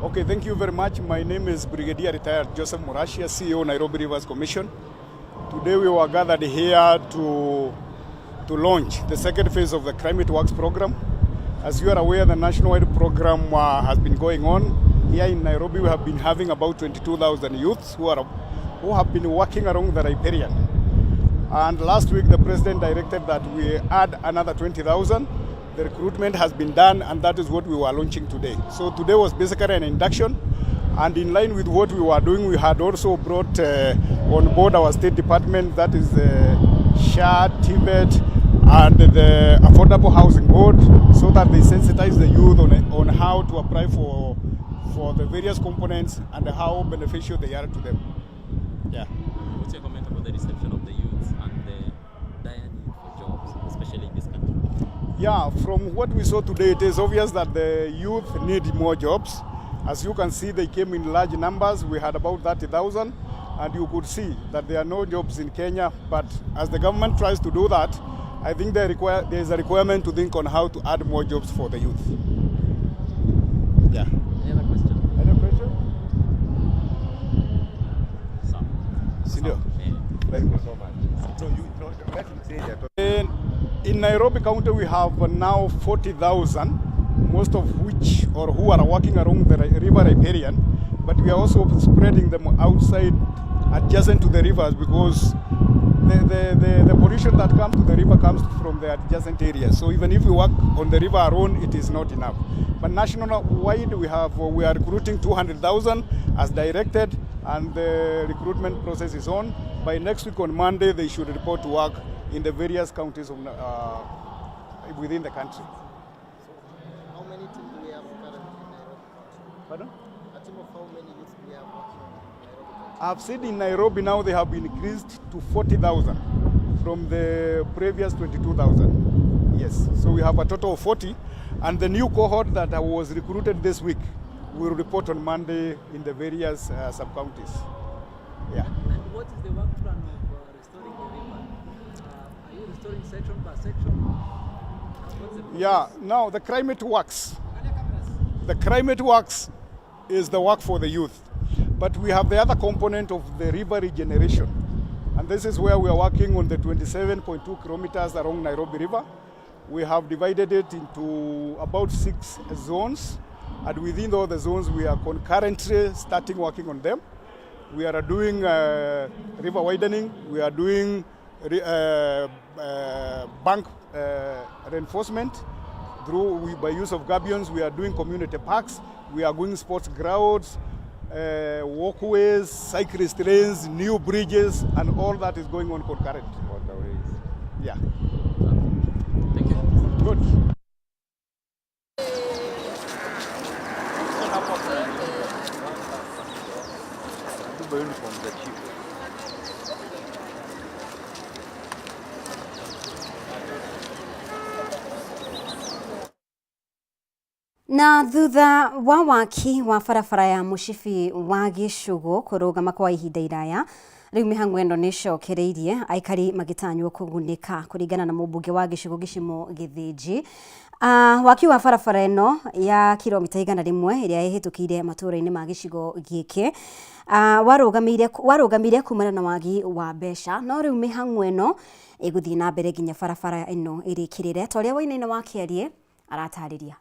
Okay, thank you very much. My name is Brigadier Retired Joseph Murashia, CEO, Nairobi Rivers Commission. Today we were gathered here to launch the second phase of the Climate Works program. As you are aware, the nationwide program has been going on. Here in Nairobi, we have been having about 22,000 youths who have been working along the riparian. And last week, the president directed that we add another 20,000. The recruitment has been done, and that is what we were launching today. So today was basically an induction, and in line with what we were doing, we had also brought on board our state department, that is SHA, TVET, and the Affordable Housing Board, so that they sensitize the youth on how to apply for the various components and how beneficial they are to them. Yeah. What's your comment about the reception of the youths and the dire need for jobs, especially in this country? Yeah, from what we saw today, it is obvious that the youth need more jobs. As you can see, they came in large numbers. We had about 30,000, and you could see that there are no jobs in Kenya. But as the government tries to do that, I think there is a requirement to think on how to add more jobs for the youth. Yeah. Any other question? Any question? Sawa. Sindio? Eh. Thank you so much. No, you, no, let him say that. In Nairobi County, we have now 40,000, most of which or who are working along the river riparian, but we are also spreading them outside, adjacent to the rivers, because the pollution that comes to the river comes from the adjacent areas. So even if we work on the river alone, it is not enough. But nationwide, we are recruiting 200,000 as directed, and the recruitment process is on. By next week on Monday, they should report to work in the various counties within the country. So, how many teams do we have currently in Nairobi County? Pardon? A team of how many youths do we have working in Nairobi County? I've said in Nairobi now they have been increased to 40,000 from the previous 22,000. Yes, so we have a total of 40, and the new cohort that was recruited this week will report on Monday in the various sub-counties. Yeah. And what is the work plan of restoring the river? Are you restoring section by section? What's the process? Yeah, now the climate works. The climate works is the work for the youth. But we have the other component of the river regeneration. And this is where we are working on the 27.2 kilometers along Nairobi River. We have divided it into about 6 zones. And within all the zones, we are concurrently starting working on them. We are doing river widening. We are doing bank reinforcement by use of gabions. We are doing community parks. We are doing sports grounds, walkways, cyclist lanes, new bridges, and all that is going on concurrently. Waterways. Yeah. Thank you. Good. Dubai uniforms are cheap. Na thutha wa waki wa barabara ya mũcibi wa Gĩcũgũ kũrũgama kwa ihinda iraya, rĩu mĩhang'o ĩno nĩ ĩcokereirie aikari magĩtanywo kũgunĩka kũringana na mũmbunge wa Gĩcũgũ Gĩcimo Gĩthĩnji. Waki wa barabara ĩno ya kilomita 100 ĩrĩa ĩhĩtũkĩire matũũra-inĩ ma gĩcigo gĩkĩ warũgamire kumana na wagi wa mbeca, no rĩu mĩhang'o ĩno ĩgũthiĩ na mbere nginya barabara ĩno ĩrĩkĩrĩre ta ũrĩa Wainaina wa Kĩarie aratarĩria.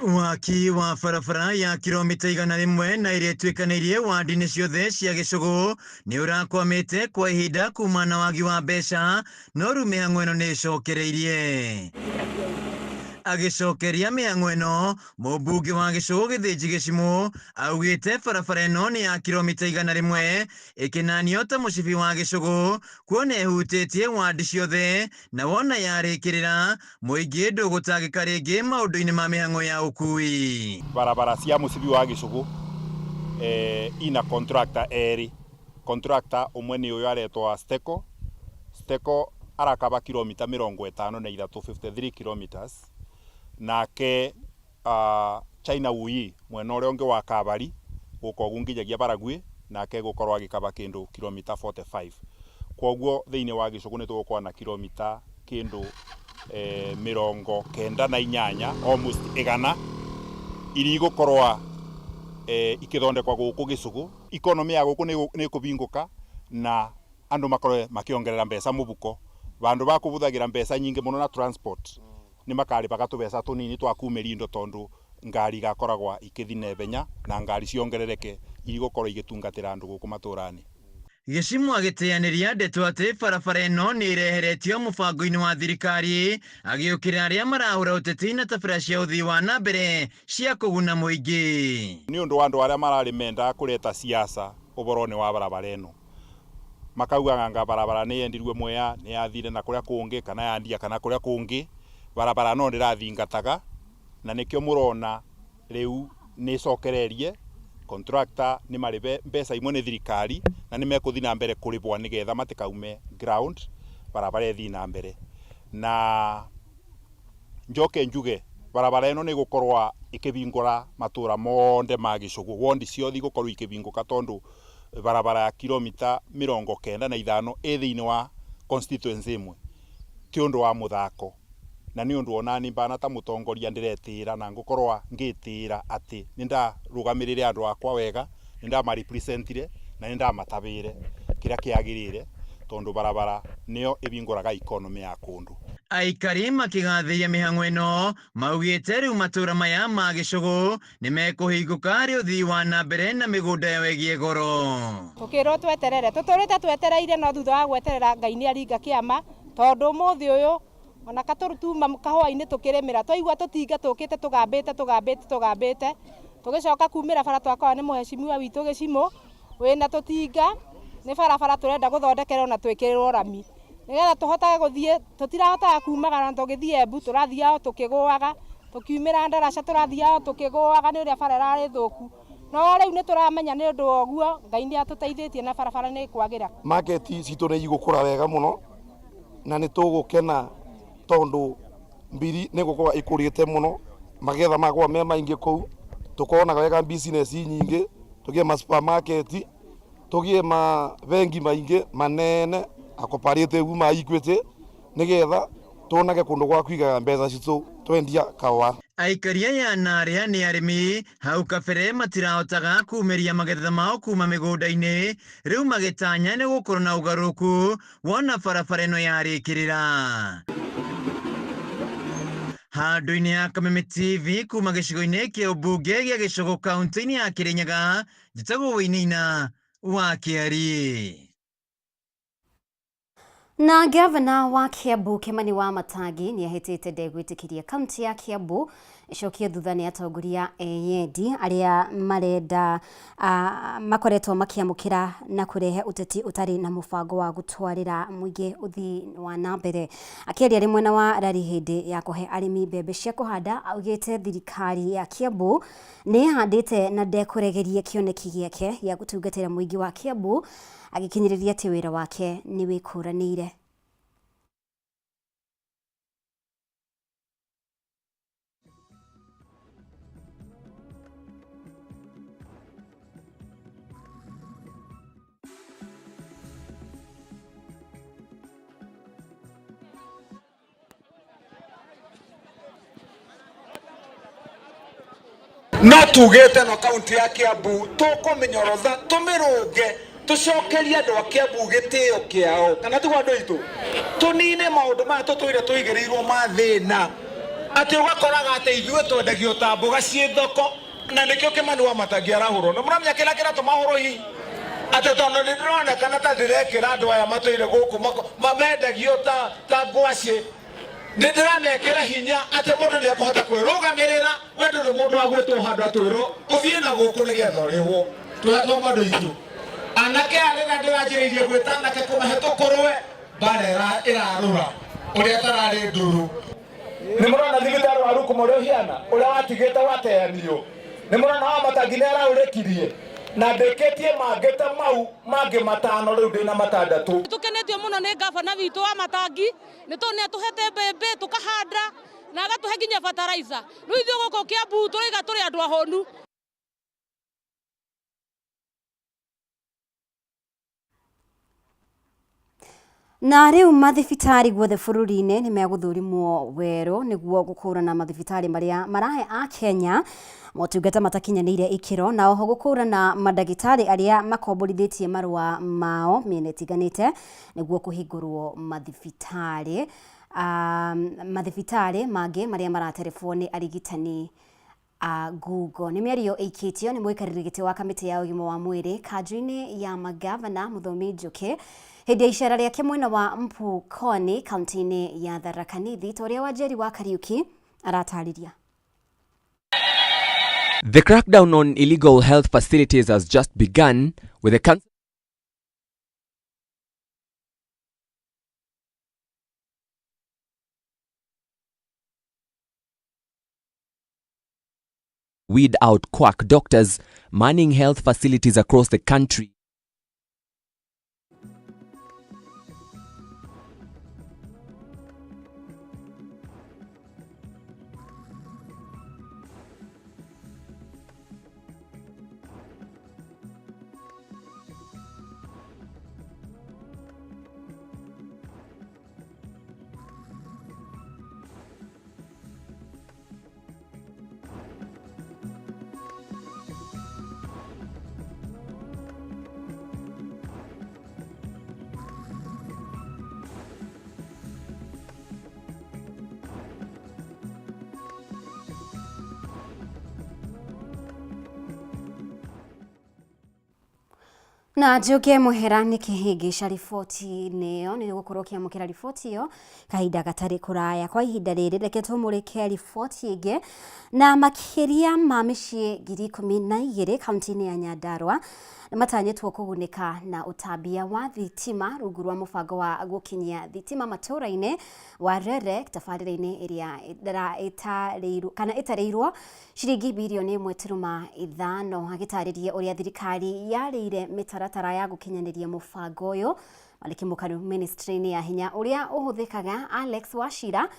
Waki wa barabara ya kilomita 100 na ĩrĩa ĩtuĩkanĩirie wandi-inĩ ciothe cia Gĩcũgũ nĩ ũrakwamĩte kwa ihinda kuma na wagi wa mbeca, no rĩu mĩhang'o ĩno nĩ ĩcokereirie. Agĩcokeria mĩhang'o ĩno, mũmbunge wa Gĩcũgũ Gĩthĩnji Gĩcimũ augĩte barabara ĩno nĩ ya kilomita 100 ĩkĩnanio ta mũcibi wa Gĩcũgũ kuona ĩhutĩtie wandi ciothe na wona yarĩkĩrĩra mũingĩ ndũgũtangĩka rĩngĩ maũndũ-inĩ ma mĩhang'o ya ũkui. Barabara cia mũcibi wa Gĩcũgũ ina contractor erĩ. Contractor ũmwe nĩ ũyũ aretwa Steco. Steco arakaba kilomita mĩrongo ĩtano na ithatũ, 53 kilometers. Nake China Wuyi mwena ũrĩa ũngĩ wa Kabari gũka ũguo nginyagia Baragwi, nake gũkorwo agĩkaba kĩndũ kilomita 45. Kwoguo thĩinĩ wa Gĩcũgũ nĩ tũgũkorwo na kilomita kĩndũ 98 almost igana iria igũkorwa ikithondekwa gũkũ Gĩcũgũ. Economy ya gũkũ nĩ ĩkũbingũka na andũ makorwe makĩongerera mbeca mũbuko. Bandu bakũbũthagĩra mbeca nyingĩ mũno na transport nĩ makarĩbaga tũbeca tũnini twa kumĩria indo tondũ ngari igakoragwa ikĩthi naihenya na ngari ciongerereke igũkorwo igĩtungatĩra andũ gũkũ matũra-inĩ. Gĩcimu agĩteanĩria ndeto atĩ barabara ĩno nĩ ĩreheretio mũbango-inĩ wa thirikari agĩũkĩra arĩa marahũra ũteti na tabĩra cia ũthii wa na mbere cia kũguna mũingĩ. Nĩ ũndũ wa andũ arĩa mararĩ mendaga kũreta siasa ũboro-inĩ wa barabara ĩno, makaugaga anga barabara nĩ yendirwe Mwea, nĩ yathire na kũrĩa kũngĩ kana yandia kana kũrĩa kũngĩ. Barabara no ndĩrathingataga na nĩkĩo mũrona rĩu nĩ ĩcokererie. Contractor nĩ marĩbe mbeca imwe nĩ thirikari na nĩ mekũthi na mbere kũrĩbwa nĩgetha matikaume ground, barabara ĩthiĩ na mbere. Na njoke njuge barabara ĩno nĩ ĩgũkorwa ĩkĩbingũra matũra monthe ma Gĩcũgũ, wondi ciothe igũkorwo ikĩbingũka tondũ barabara ya kilomita 95 ĩ thĩinĩ wa constituency ĩmwe ti ũndũ wa mũthako, na nĩ ũndũ onani mbana ta mũtongoria ndĩretĩĩra na ngũkorwa ngĩtĩĩra atĩ nĩ ndarũgamĩrĩre andũ akwa wega, nĩ ndamarepresentire na nĩ ndamatabĩre kĩrĩa kĩagĩrĩire tondũ barabara nĩyo ĩbingũraga economy ya kũndũ. Aikari makĩgathĩria mĩhang'o ĩno maugĩte rĩu matũra maya ma Gĩcũgũ nĩ mekũhingũka harĩ ũthii wa na mbere na mĩgũnda yao ĩgĩe goro. Tũkĩrwo tweterere, tũtũrĩte twetereire no thutha wa gweterera Ngai nĩ aringa kĩama tondũ ũmũthĩ ũyũ ona katũrutuma kahũa-inĩ tũkĩrĩmĩra twaigua tũtinga tũkĩte tũgambĩte tũgambĩte tũgambĩte tũgĩcoka kumĩra bara twakora nĩ mũhecimiwa witũ Gĩcimũ wĩna tũtinga nĩ barabara tũrenda gũthondekerwo na twĩkĩrĩrwo rami nĩgetha tũhotage gũthiĩ. Tũtirahotaga kumagara na tũgĩthiĩ Embu tũrathiaga tũkĩgũaga, tũkiumĩra ndaraca tũrathiaga tũkĩgũaga nĩ ũrĩa bara ĩrarĩ thũku, no rĩu nĩ tũramenya nĩ ũndũ wa ũguo Ngai nĩ atũteithĩtie na barabara nĩ ĩkwagĩra. Market citũ nĩ igũkũra wega mũno na nĩ tũgũkena tondũ mbiri nĩ gũkorwo ĩkũrĩte mũno, magetha magwa me maingĩ kũu, tũkonaga wega business nyingĩ, tũgĩe ma supermarket, tũgĩe mabengi maingĩ manene a cooperative ma Equity nĩgetha tuonage kũndũ gwa kũigaga mbeca citũ twendia kahũa. Aikari aya na arĩa nĩ arĩmi hau kabere matirahotaga kumĩria magetha mao kuma mĩgũnda-inĩ, rĩu magĩtanya nĩ gũkorwo na ũgarũrũku wona barabara ĩno yarĩkĩrĩra. Handũ-inĩ ya Kameme TV kuma gĩcigo-inĩ kĩa ũmbunge gĩa Gĩcũgũ kaunti-inĩ ya Kĩrĩnyaga, njĩtagwo Wainaina wa Kĩari. Na gavana wa Kiambu Kimani wa Matangi nĩ ahĩtĩte ndegwĩtĩkĩria kaunti ya Kiambu ĩcokie thutha nĩ atongoria eyendi arĩa marenda makoretwo makĩamũkĩra na kũrehe ũteti ũtarĩ na mũbango wa gũtwarĩra mũingĩ ũthii wa na mbere. Akĩaria arĩ mwena wa Rari hĩndĩ ya kũhe arĩmi mbembe cia kũhanda, augĩte thirikari ya Kiambu nĩ ĩhandĩte na ndekũregeria kĩoneki gĩake gĩa gũtungatĩra mũingĩ wa Kiambu, agĩkinyĩrĩria atĩ wĩra wake nĩ wĩkũranĩire. No tugĩte no kaunti ya Kiambu tũkũmĩnyorotha tũmĩrũnge tũcokerie andũ a Kiambu gĩtĩo kĩao, kana tiguo andũ aitũ? Tũnine maũndũ maya tũtũire tũigĩrĩirwo ma thĩna, atĩ ũgakoraga atĩ ithuĩ twendagio ta mboga ciĩ thoko, na nĩkĩo Kimani wa Matangi arahũrwo. Na mũramenya kĩrĩa kĩratũma ahũrwo hihi? Atĩ tondũ nĩ ndĩronekana ta ndĩrekĩra andũ aya matũire gũkũ mendagio ta ngwacĩ, nĩ ndĩramekĩra hinya atĩ mũndũ nĩ ekũhota kwĩrũgamĩrĩra, we ndũrĩ mũndũ wa gwĩtwo handũ atwĩrwo ũthiĩ na gũkũ nĩgetha ũrĩhwo. Twĩhatwo andũ aitũ. Anake aya rĩrĩa ndĩranjĩrĩirie gwĩta anake kũmahe tũkũrwe, mbara ĩrarũra ũrĩa tararĩ ndũrũ. Nĩ mũrona thibitarĩ wa Rukumo ũrĩa ũhiana, ũrĩa watigĩte wateanio. Nĩ mũrona wa Matangi nĩ araũrĩkirie na ndĩkĩtie mangĩ ta mau mangĩ matano, rĩu ndĩna matandatũ. Tũkenetio mũno nĩ gavana witũ wa Matangi nĩ tondũ nĩ atũhete mbembe tũkahanda na agatũhe nginya fertilizer. Rĩu ithuĩ gũkũ Kiambu tũraiga tũrĩ andũ ahũnu. Na rĩu mathibitarĩ guothe bũrũri-inĩ nĩ megũthũrimwo werũ nĩguo gũkũrana mathibitarĩ marĩa marahe Akenya motungata matakinyanĩire ikĩro, na oho gũkũrana mandagĩtarĩ arĩa makomborithĩtie marũa mao mĩena ĩtiganĩte nĩguo kũhingũrwo mathibitarĩ. Mathibitarĩ mangĩ marĩa maraterebwo nĩ arigitani a Google. Nĩ mĩario ĩikĩtio nĩ mũikarĩri gĩtĩ wa kamĩtĩ ya ũgima wa mwĩrĩ kanjũ-inĩ ya magavana Mũthomi Njũkĩ hĩndĩ ya icera rĩake mwena wa Mpukoni kaunti-inĩ ya Tharaka Nithi, ta ũrĩa Wanjeri wa Kariuki aratarĩria. The crackdown on illegal health facilities has just begun, with the council weed out quack doctors manning health facilities across the country. Na Njuge Muhera nĩ kĩhĩngĩca riboti-inĩ ĩyo, nĩ gũkorwo ũkĩamũkĩra riboti ĩyo kahinda gatarĩ kũraya. Kwa ihinda rĩrĩ reke tũmũrĩke riboti ĩngĩ. Na makĩria ma mĩciĩ 12,000 kaunti-inĩ ya Nyandarua nĩ matanyĩtwo kũgunĩka na ũtambia wa thitima rungu rwa mũbango wa gũkinyia thitima matũũra-inĩ wa REREC tabarĩra-inĩ ĩrĩa ĩtarĩirwo kana ĩtarĩirwo ciringi birioni 1.5. Agĩtarĩria ũrĩa thirikari yarĩire mĩtaratara ya gũkinyanĩria mũbango ũyũ, Maliki Mũkaru ministry-inĩ ya hinya ũrĩa ũhũthĩkaga Alex Wachira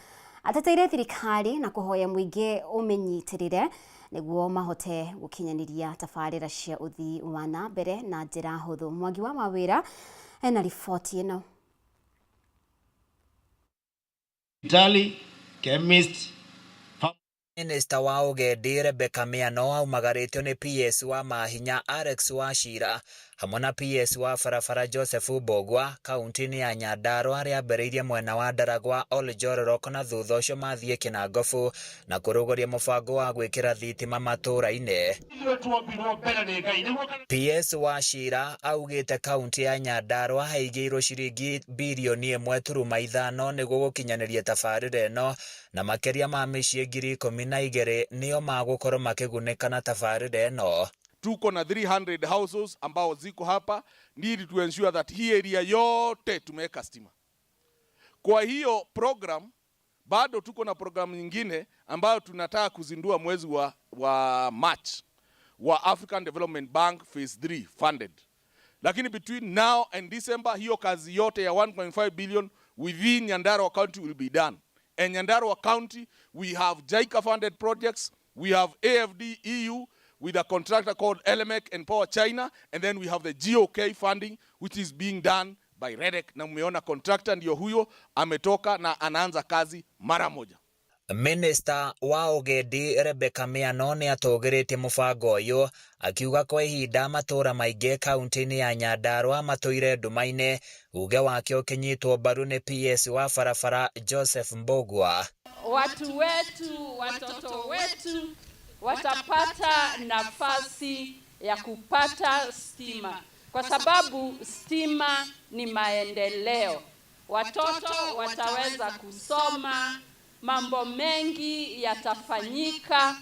ateteire thirikari na kũhoya mũingĩ ũmĩnyitĩrĩre nĩguo mahote gũkinyanĩria tabarĩra cia ũthii wa na mbere na njĩra hũthũ. Mwangi wa Mawĩra ena riboti ĩno. Italy, chemist, Minista wa Ũgendi Rebecca Miano aumagarĩtio nĩ PS wa Mahinya Alex Wachira hamwe na PS wa barabara Joseph Mbugua kaunti-inĩ ya Nyandarua arĩa ambĩrĩirie mwena wa Ndaragwa Oljororok na thutha ũcio mathiĩ Kinangofu na kũrũgũria mũbango wa gwĩkĩra thitima matũũra-inĩ. PS Wachira augĩte kaunti ya Nyandarua haigĩirwo ciringi birioni 1.5 nĩguo gũkinyanĩria tabarĩra ĩno na makĩria ma mĩciĩ 12,000 nĩo magũkorwo makĩgunĩka na tabarĩra ĩno. Tuko na 300 houses ambao ziko hapa need to ensure that hii area yote tumeweka stima. Kwa hiyo program bado tuko na program nyingine ambayo tunataka kuzindua mwezi wa March wa African Development Bank Phase 3 funded. Lakini between now and December hiyo kazi yote ya 1.5 billion within Nyandarua County will be done. And Nyandarua County we have JICA funded projects, we have AFD EU with a contractor called Elemec and Power China, and then we have the GOK funding which is being done by REDEC. Na mmeona contractor ndio huyo ametoka na anaanza kazi mara moja. Minista wa Ũgendi Rebecca Miano nĩ atũgĩrĩtie mũbango ũyũ akiuga kwa ihinda matũũra maingĩ kaunti-inĩ ya Nyandarua matũire nduma-inĩ, uge wake ũkĩnyitwo mbaru nĩ PS wa barabara Joseph Mbugua. Watu wetu, watoto wetu watapata nafasi ya kupata stima, kwa sababu stima ni maendeleo. Watoto wataweza kusoma, mambo mengi yatafanyika,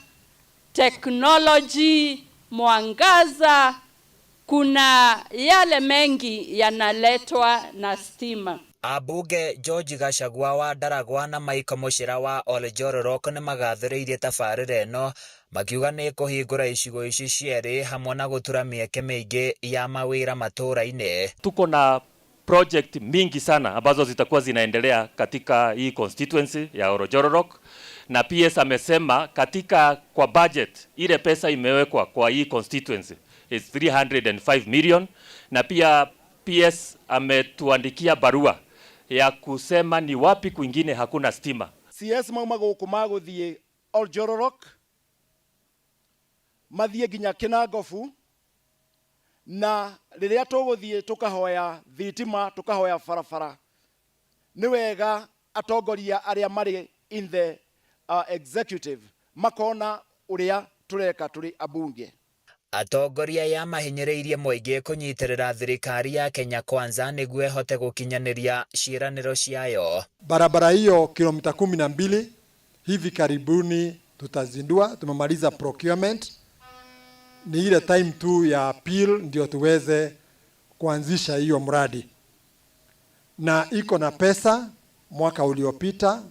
teknoloji, mwangaza, kuna yale mengi yanaletwa na stima. Ambunge George Gachagua wa Ndaragwa na Michael Muchira wa Oljororok nĩ magathĩrĩirie tabarĩra ĩno makiuga nĩ ĩkũhingũra icigo ici cierĩ hamwe na gũtura mĩeke mĩingĩ ya mawĩra matũũra-inĩ. Tuko na project mingi sana ambazo zitakuwa zinaendelea katika hii constituency ya Oljororok, na PS amesema katika kwa budget ile pesa imewekwa kwa hii constituency is 305 million, na pia PS ametuandikia barua ya kusema ni wapi kwingine hakuna stima. CS mauma gũkũ magũthiĩ Oljororok, mathiĩ nginya Kinangofu, na rĩrĩa tũgũthiĩ tũkahoya thitima, tũkahoya barabara, nĩ wega atongoria arĩa marĩ in the executive makona ũrĩa tũreka tũrĩ abunge. Atongoria aya mahinyĩrĩirie mũingĩ kũnyitĩrĩra thirikari ya Kenya Kwanza nĩguo ĩhote gũkinyanĩria ciĩranĩro ciayo. Barabara hiyo kilomita 12 hivi karibuni tutazindua. Tumemaliza procurement, ni ile time tu ya appeal ndio tuweze kuanzisha hiyo mradi, na iko na pesa mwaka uliopita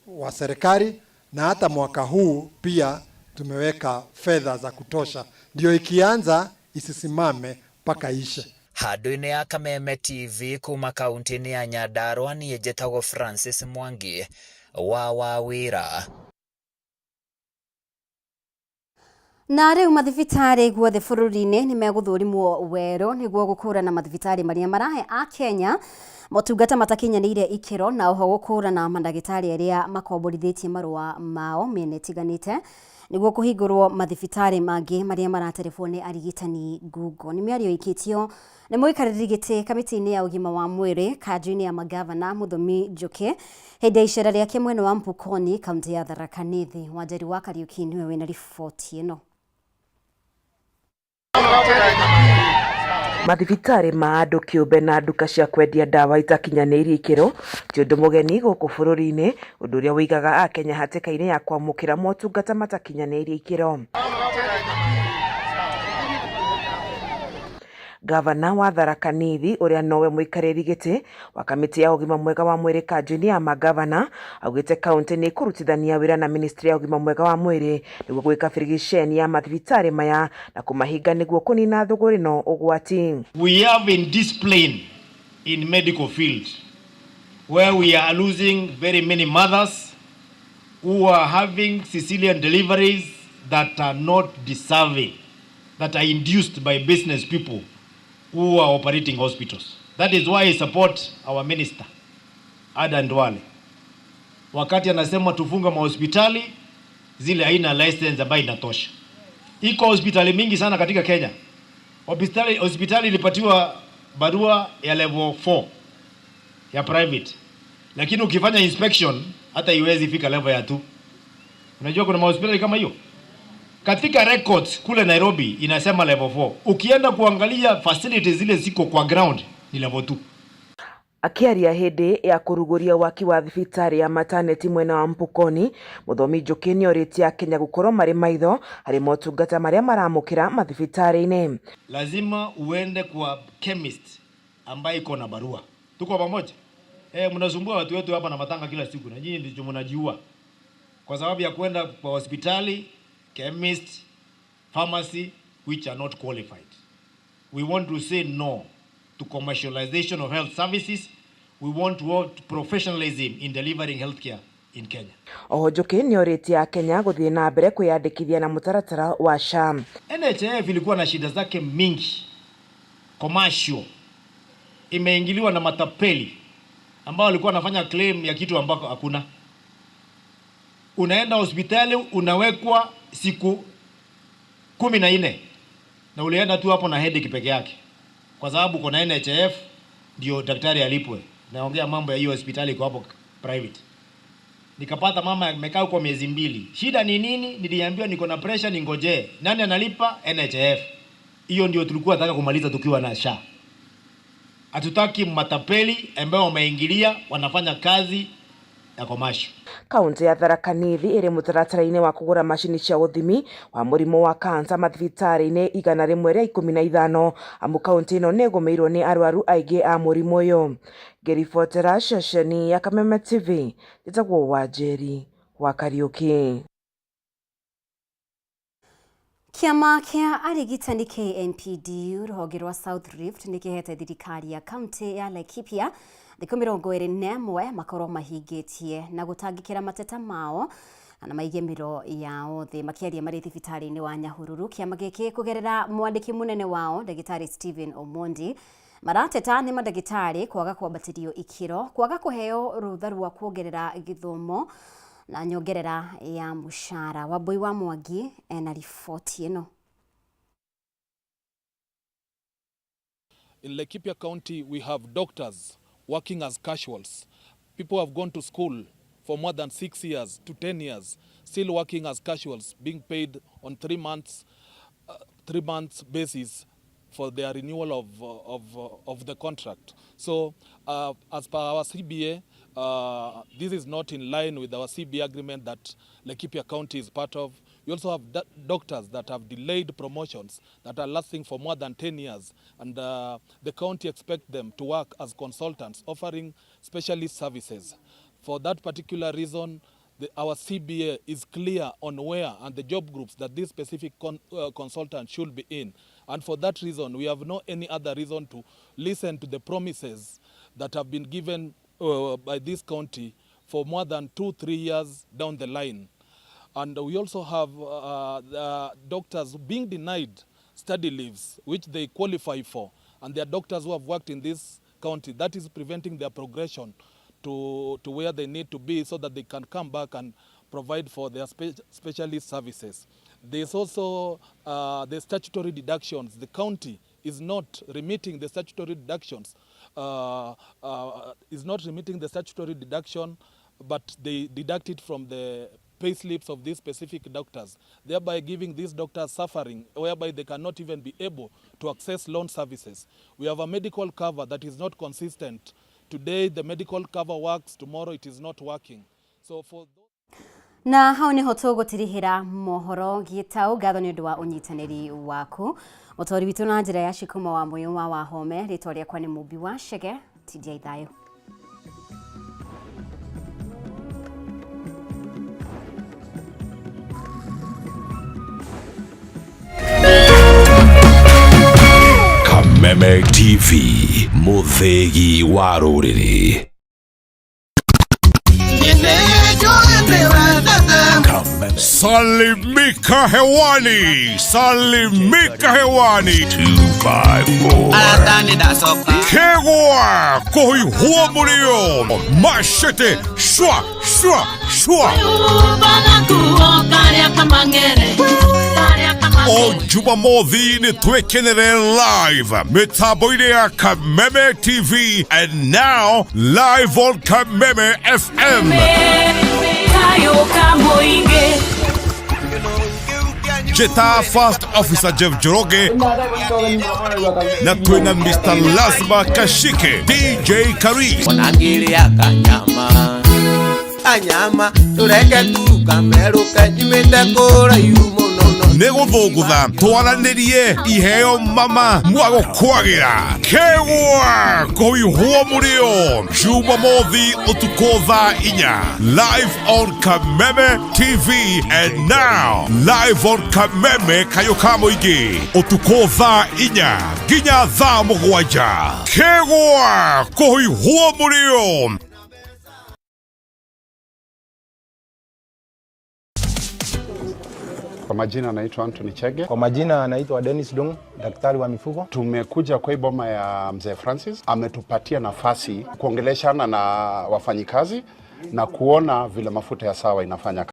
wa serikali na hata mwaka huu pia tumeweka fedha za kutosha, ndio ikianza isisimame mpaka ishe. Handũ-inĩ ya Kameme TV kuma kaunti-inĩ ya Nyandarua niĩ njĩtagwo Francis Mwangi wa Wawira. Na rĩu mathibitarĩ guothe bũrũri-inĩ nĩ megũthũrimwo werũ nĩguo gũkũrana mathibitarĩ marĩa marahe Akenya motungata matakinyanĩire ikĩro, na oho gũkũrana mandagĩtarĩ arĩa makomborithĩtie marũa mao mĩena ĩtiganĩte nĩguo kũhingũrwo mathibitarĩ mangĩ marĩa maraterebwo nĩ arigitani ngungo. Nĩ mĩario ĩikĩtio nĩ mũikarĩri gĩtĩ kamĩtĩ-inĩ ya ũgima wa mwĩrĩ kanjũ-inĩ ya magavana Mũthũmi Njũkĩ hĩndĩ ya icera rĩake mwena wa Mpukoni kaunti ya Tharaka Nithi. Wanjeri wa Kariuki nĩwe wĩna riboti ĩno. Mathibitarĩ ma andũ kĩũmbe na nduka cia kwendia ndawa itakinyanĩirie ikĩro ti ũndũ mũgeni gũkũ bũrũri-inĩ, ũndũ ũrĩa ũigaga Akenya hatĩka-inĩ ya kwamũkĩra motungata matakinyanĩirie ikĩro. Gavana wa Tharaka Nithi ũrĩa nowe mũikarĩri gĩtĩ wa kamĩtĩ ya ũgima mwega wa mwĩrĩ kanjũ-inĩ ya magavana augĩte kaunti nĩ ĩkũrutithania wĩra na ministry ya ũgima mwega wa mwĩrĩ nĩguo gwĩka birigiceni ya mathibitarĩ maya na kũmahinga nĩguo kũnina thũgũrĩ no ũgwati. We have indiscipline in medical field where we are losing very many mothers who are having cesarean deliveries that are not deserving, that are induced by business people who are operating hospitals. That is why I support our minister, Adan Duale, wakati anasema tufunga mahospitali zile haina license ambayo inatosha. Iko hospitali mingi sana katika Kenya. Hospitali ilipatiwa barua ya level 4 ya private, lakini ukifanya inspection hata iwezi fika level ya 2. Unajua kuna mahospitali kama hiyo katika records kule Nairobi inasema level 4. Ukienda kuangalia facilities zile ziko kwa ground ni level 2. Akĩaria hĩndĩ ya kũrugũria waki wa thibitarĩ ya maternity mwena wa Mpukoni, Mũthomi Njũkĩ nĩorĩtie Akenya gũkorwo marĩ maitho harĩ motungata marĩa maramũkĩra mathibitarĩ-inĩ. Lazima uende kwa chemist ambaye iko na barua. Tuko pamoja? Mnasumbua watu wetu hapa na matanga kila siku na nyinyi ndicho mnajiua kwa sababu ya kwenda kwa hospitali, chemist, pharmacy which are not qualified. We want to say no to commercialization of health services. We want to want professionalism in delivering healthcare in Kenya. Oho Njũkĩ nĩorĩtie Akenya gũthiĩ na mbere kwĩyandĩkithia na mũtaratara wa SHA. NHIF ilikuwa na shida zake mingi, commercial, imeingiliwa na matapeli ambao walikuwa wanafanya claim ya kitu ambako hakuna. Unaenda hospitali unawekwa siku 14 na ulienda tu hapo na headache peke yake, kwa sababu kuna NHIF ndio daktari alipwe. Naongea mambo ya hiyo hospitali iko hapo private. Nikapata mama amekaa huko miezi 2. Shida ni nini? Niliambiwa niko na pressure, ningojee. Nani analipa? NHIF. Hiyo ndio tulikuwa tunataka kumaliza tukiwa na SHA. Hatutaki matapeli ambao wameingilia wanafanya kazi ya commercial. Kaunti ya Tharaka Nithi ĩrĩ mũtaratara-inĩ wa kũgũra macini cia ũthimi wa mũrimũ wa kansa mathibitarĩ-inĩ 115 amu kaunti ĩno nĩ ĩgũmĩirwo nĩ arwaru aingĩ a mũrimũ ũyũ. Ngĩribotera ceceni ya Kameme TV, njĩtagwo Wanjeri wa Kariuki. Kĩama kĩa arigitani KMPDU rũhonge rwa South Rift nĩ kĩhete thirikari ya kaunti ya Laikipia thikũ 21 makorwo mahingĩtie na gũtangĩkĩra mateta mao na maige mĩro yao thĩ. Makĩaria marĩ thibitarĩ-inĩ wa Nyahururu, kĩama gĩkĩ kũgerera mwandĩki mũnene wao ndagĩtarĩ Stephen Omondi Marateta nĩ mandagĩtarĩ kwaga kwambatĩrio ikĩro, kwaga kũheo rũtha rwa kuongerera gĩthomo na nyongerera ya mũcara. Wambui wa Mwangi ena riboti ĩno. In Laikipia County, we have doctors working as casuals. People have gone to school for more than 6 years to 10 years, still working as casuals, being paid on 3 months basis for their renewal of the contract. So as per our CBA, this is not in line with our CBA agreement that Laikipia County is part of. We also have doctors that have delayed promotions that are lasting for more than 10 years, and the county expect them to work as consultants offering specialist services. For that particular reason, our CBA is clear on where and the job groups that this specific consultant should be in. And for that reason, we have no any other reason to listen to the promises that have been given by this county for more than 2, 3 years down the line. And we also have the doctors being denied study leaves, which they qualify for. And there are doctors who have worked in this county. That is preventing their progression to where they need to be so that they can come back and provide for their specialist services. There's also the statutory deductions. The county is not remitting the statutory deductions, is not remitting the statutory deduction, but they deduct it from the pay slips of these specific doctors, thereby giving these doctors suffering, whereby they cannot even be able to access loan services. We have a medical cover that is not consistent. Today the medical cover works, tomorrow it is not working. So for Na hau niho tũgũtirihĩra mohoro gĩtaũ. Ngatho nĩ ũndũ wa ũnyitanĩri waku, mũtwari witũ na njĩra ya Shikuma wa Mũyũ wa Wahome. Rĩtwa rĩakwa nĩ Mũmbi wa Chege. Tindia ithayũ. Kameme TV, mũthĩgi wa rũrĩrĩ. Salimika hewani, salimika hewani. 254. Kegwa kuhihua murio. Mashete shwa shwa shwa. O Jumamothi nĩ twĩkenere live mĩtambo-inĩ ya Kameme TV and now live on Kameme FM. Jeta First Officer Jeff Njoroge na twina Mr. Lazma Kashike, DJ Karis, Onangĩrĩa kanyama kanyama tũreke tu kamerũke nyumĩte kũraihu mũno no. Nĩ gũthũngũtha twaranĩrie iheo mama mwagũkwagĩra kegwa kũihwo mũrĩo Jumamothi ũtukũ thaa 4, live on Kameme TV and now live on Kameme kayũ ka mũingĩ ũtukũ thaa 4 nginya thaa 7, kegwa kũihwo mũrĩo. Kwa majina anaitwa Anthony Chege. Kwa majina anaitwa Dennis Dung, daktari wa mifugo. Tumekuja kwa hii boma ya mzee Francis, ametupatia nafasi kuongeleshana na wafanyikazi na kuona vile mafuta ya Sawa inafanya.